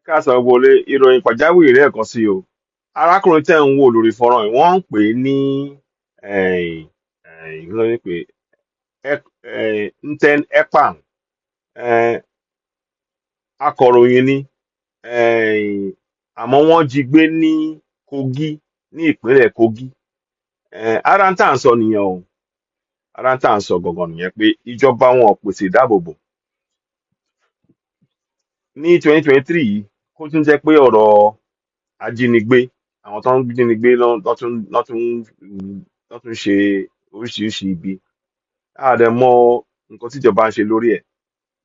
Káàsán wọlé. Ìròyìn pàjáwìrì lẹ́ẹ̀kan sí o. Arákùnrin tẹ́ ń wò lórí fọ́nrán yìí, wọ́n ń pè é ní kí ló ń pè é, Nten Ekpang. Akọ̀ròyìn ni, àmọ́ wọ́n jí gbé ní Kogi, ní ìpínlẹ̀ Kogi. Ara ń tà ń sọ nìyẹn o. Ara ń tà ń sọ gangan nìyẹn pé ìjọba wọn ò pèsè ìdáàbòbò ní 2023 yìí. Kó tún jẹ́ pé ọ̀rọ̀ ajínigbé, àwọn tó ń jínigbé ló tún ṣe oríṣiríṣi ibi. A dẹ̀ mọ nǹkan tíjọba ń ṣe lórí ẹ̀.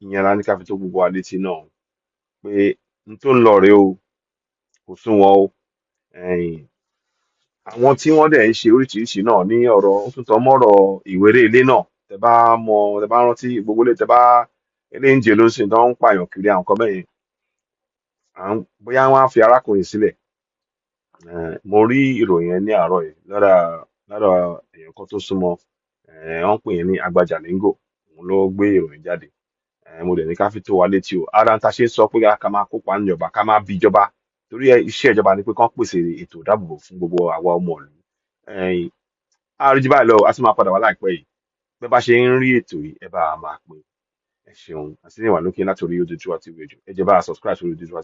Ìyẹn la ní ká fi tó gbogbo wa létí náà pé n tó ń lọ rèé o, kò sunwọ̀n o. Àwọn tí wọ́n dẹ̀ ń ṣe oríṣiríṣi náà ní ọ̀rọ̀ ó tún tọ́ mọ́rọ̀ ìwéré ilé náà. Tẹ bá mọ, tẹ bá rántí gbogbo ilé, tẹ bá eléńjẹ ló ń sìn tó ń pààyàn kiri, àwọn nǹkan bẹ́ẹ̀ yẹn. Bóyá wọ́n á fi arákùnrin sílẹ̀. Mo rí ìròyìn yẹn ní àárọ̀ yìí lọ́dọ̀ èèyàn kan tó súnmọ́. Wọ́n ń pè yẹn ní Agbajalingo, òun ló gbé ìròyìn jáde. Mo dẹ̀ ní ká fi tó wa létí o. Ara ń ta ṣe ń sọ pé ká máa kópa níjọba, ká máa bí ìjọba, torí iṣẹ́ ìjọba ni pé kán pèsè ètò ìdáàbòbò fún gbogbo àwa ọmọ ìlú. Àríjì báyìí lọ, a tún máa padà wá láìpẹ́ yìí. Bẹ́ bá ṣe ń rí ètò yìí, ẹ bá a máa pín. Ẹ ṣeun. Àti ní ìwà lókè láti orí Odùduwà TV. Ẹ jẹ́ bá a subscribe sórí Odùduwà.